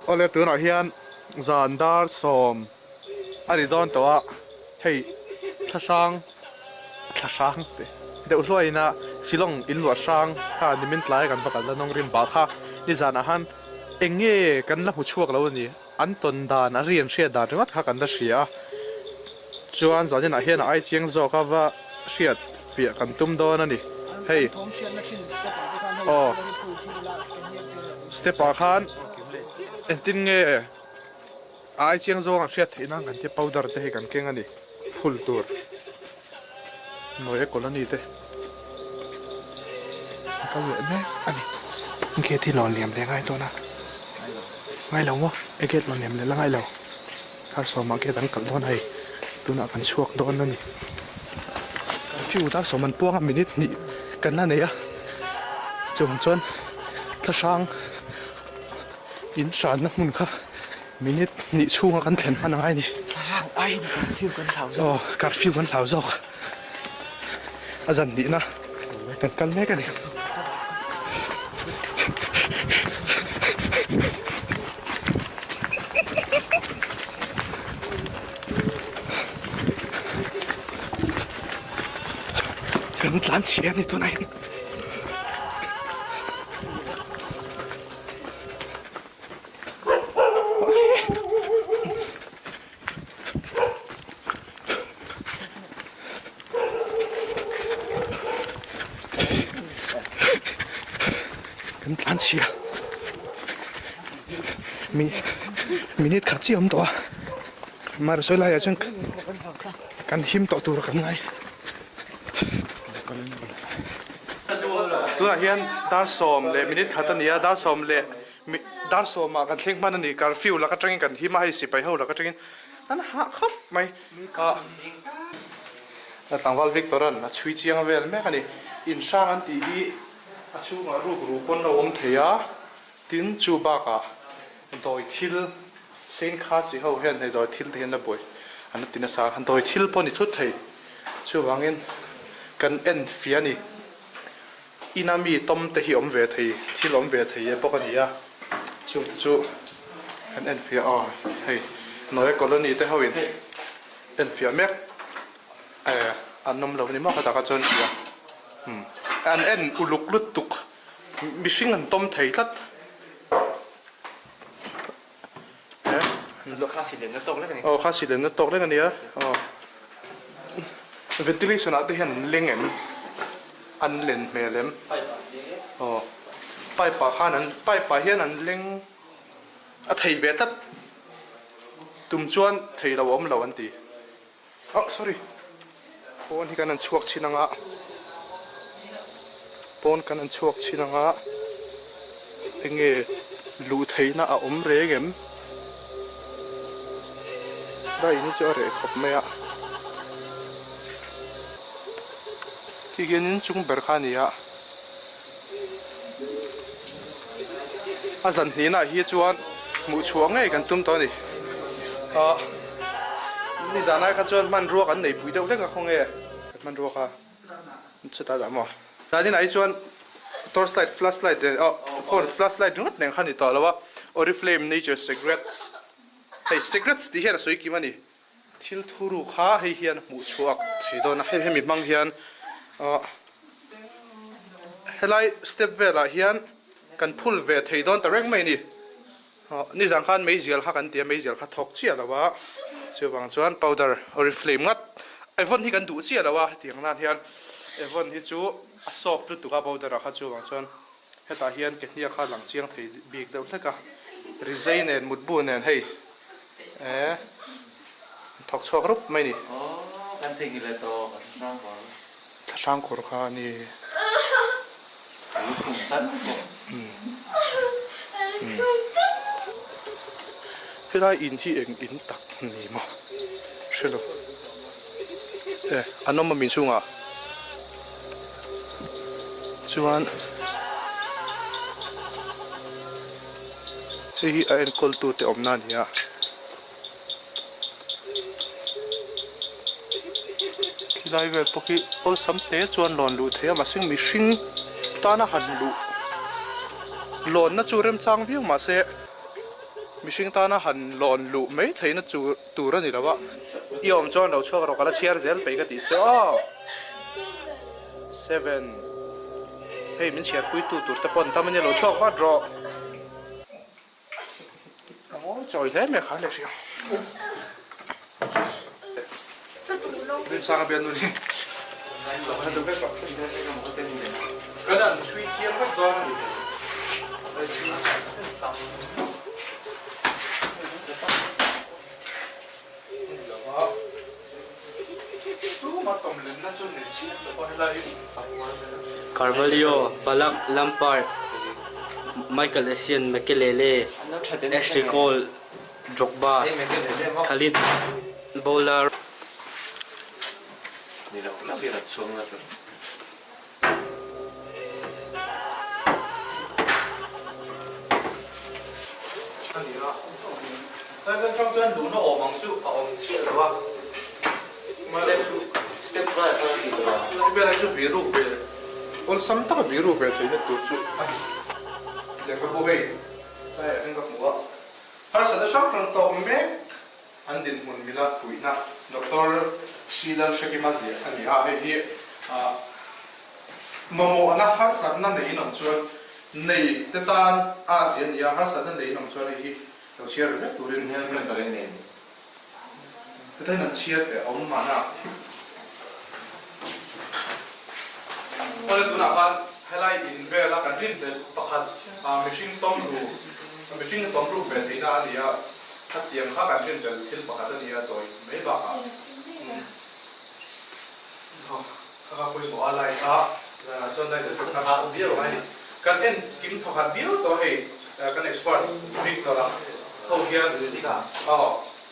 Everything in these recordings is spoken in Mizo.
Awle tunah hian zan dar sawm a ri dawn tawh a, hei thlahrang thlahrang te deuh hluaiin a Shillong in luah hrang kha nimin tlai kan va kalna nawng rim bah kha nizanah han eng nge kan la hmu chhuak lo a ni. An tawn dan, a rian hriat dan ringawt kha kan la hria a, chuan zaninah hian a ai chiang zawk a va hriat fiah kan tum dawn a ni. Hei aw step ah khan engtin nge a ai chiang zawng an hriat theih nan kan tia powder te hi kan keng a ni phul tur Noe colony te an kal leh mek a ni. Gate hi lawn liam leh ngai dawn a, ngai lo maw? E gate lawn liam leh la ngai lo. Thar sawmah gate an kalh dawn a hei, tunah kan chhuak dawn a ni. Curfew dar sawm an puang a minute hnih kan la nei a, chuvang chuan thlahrang in hranna hmun kha minute hnih chhunga kan thlen hman a ngai a ni. Thlahrang aiin curfew kan hlau zawk. Aw curfew kan hlau zawk. A zan hnihna kan kal mek a ni. Kan tlan chhia a ni tunah hian. Kan tlan chhia mi minute khat chiah a awm tawh a mar sawi laiah chuan kan him tawh tur kan ngai tunah hian dar sawm leh minute khat a ni a dar sawm leh Dar sawmah kan thleng hman a ni, curfew lak atangin kan him a, hei sipai ho lak atangin an hah khawp mai. A tlangval Victor-a'n a chhui chiang vel mek a ni. In hrang an tih hi a chhungah ruk ru pawn lo awm thei a, tin chu bakah dawi thil Saint Khasi ho hian hei dawi thil te hian la buai an la ti nasa a, dawi thil pawh a ni thut thei. Chuvangin kan en fia a ni. Ina mi tawm te hi awm ve thei, thil awm ve thei e bawk a ni a, chung te chu kan enfiah aw hei Noe colony te ho in enfiah mek eh an awm lo a ni maw khatah kha chuan tia umm an en uluk lutuk mihring an tawm thei tlat eh aw kha silenna tawk lek a ni a aw ventilation ah te hian an leng em an len hmel em aw pipe ah khan an pipe ah hian an leng a thei ve tlat tum chuan thei lo a awm lo an ti oh sorry pawn hi kan han chhuak chhin ang a pawn kan han chhuak chhin ang a enge luh theihna a awm reng em rai hi chu a reh khawp mai a khi khian in chung ber kha a ni a a zan hnihna ah hi chuan hmuh chhuah ngei kan tum tawh a ni ah nizan ai kha chuan hmanrua kan nei pui deuh hlek a khawnge hmanrua kha chutah dah maw zanin ah hi chuan torch light flash light nen oh phone flash light ringawt nen kha a ni tawh lo a oriflame nature secrets hei secrets tih hian a sawi kim a ni. Thil thuru kha hei hian hmuh chhuak thei dawn a, hei hemi hmang hian ah helai step velah hian kan phul ve thei dawn ta reng mai a ni. Ah nizan khan meizial kha kan ti a, meizial kha thawk chiah lo a, chuvang chuan powder oriflame ngat Avon hi kan duh chiah lo a, hetiang nan hian Avon hi chu a soft lutuk a powder ah kha chuvang chuan hetah hian ke hniak kha a lang chiang thei bik deuh hlek a, rizai nen mutbu nen hei. E thawk chhuak rup mai ni. Aw kan thei ngil e tawh kan hrang kawr. Thla hrang kawr kha a ni. Lukhum tan bawk. Helai in hi eng in tak ni maw hre lo. E an awm a min chhungah chuan. Hei hi a enkawl tute awmna a ni a. Khilai vel pawh khi awlsam te chuan lawn luh theih a mahse mihring tana han luh lawnna chu remchang viau mahse. Mihring tana han lawn luh mai theihna chu tur a ni lo a, i awm chuan lo chhuak rawh ka la chhiar zel peih ka tih chu aw. Seven. Hei min chhiarpuitu tur te pawh an tam a nia lo chhuak vat rawh. A ngawi chawi hle mai a khan leh hria. Rinsanga bian nun hi kan an chhui chiang vek dawn a ni. Carvalho, Ballack, Lampard, Michael Essien, Makelele, Ashley Cole, Drogba, Khalid Bola. A ni a, tlai vel chang chuan luhna awm ang chu a awm chiah lo a, Tlai vel chu biruk ve awlsam taka biruk ve theihna tur chu a ni. Lehkhabu hei tlaiah hian ka hmu a, harsatna hrang hrang tawk mek an dinhmun mila puihna Doctor Sheila Hrekima ziah a ni a, hei hi Mamawhna harsatna neiin awm chuan nei te tan a zia a ni a, harsatna neiin awm chuan hei hi lo chhiar ve vek turin hetiang an chhiar teh a awm mahna. Awle tunah khan helai in vela kan rin hlelh pakhat mihring tawm ru mihring tawm ruk ve theihna a ni a, khatiang kha kan rin hlelh thil pakhat a ni a tawi mai bakah. Ka pawimawh a lai kha zanah chuan light a tum kha viau a ni. Kan en kim thaw khat viau tawh hei kan expert Victor a ho hian aw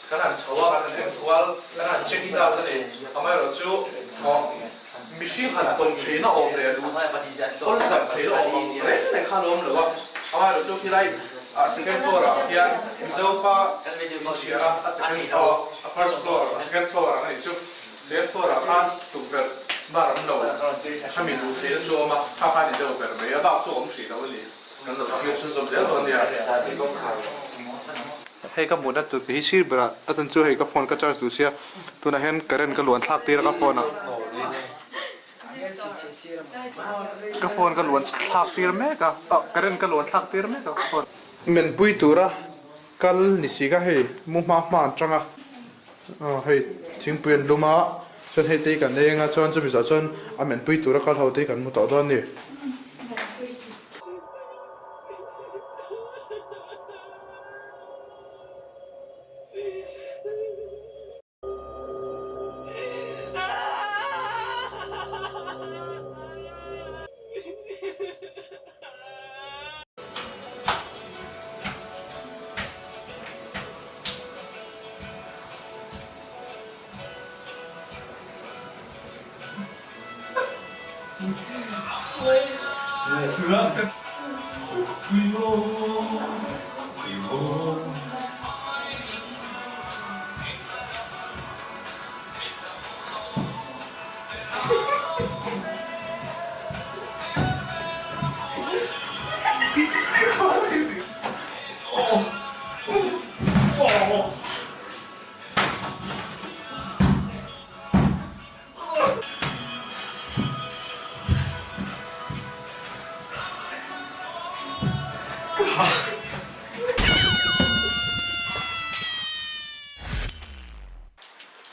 kan han chho a kan han en kual kan han check it out a ni. Amaherawhchu mihring han tawm theihna awm leh luh awlsam theihna awm ang reng reng khan a awm lo a. Amaherawhchu khilai second floor ah hian Mizo pa inchhiar a a second aw a first floor a second floor ang a nih chu. Second floor ah khan tukverh bar an lo khami luh theihna chu a awm a, kha kha a ni deuh ber mai, a bak chu a awm hrih lo a ni, kan lo thlir chhunzawm zel dawn nia. Hei ka mutna tur hi sir berah a chan chu hei ka phone ka charge duh sia, tunah hian current ka luan thlak tir a ka phone ah, ka phone ka luan thlak tir mek a, ah current ka luan thlak tir mek a ka phone. Menpui tura kal ni si ka hei mu hma hma an tang a. Aw hei thingpui an lum a chuan hei te hi kan ei anga chuan chumi zawh chuan a menpui tura kal ho te hi kan hmu tawh dawn a ni.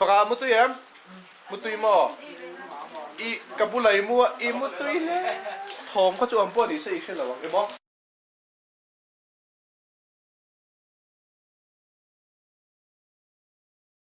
Faka mutui em? Mutui maw? I ka bulai mu a i mutui hle. Thawm kha chu awm pawh ni se i hre lo ang i maw?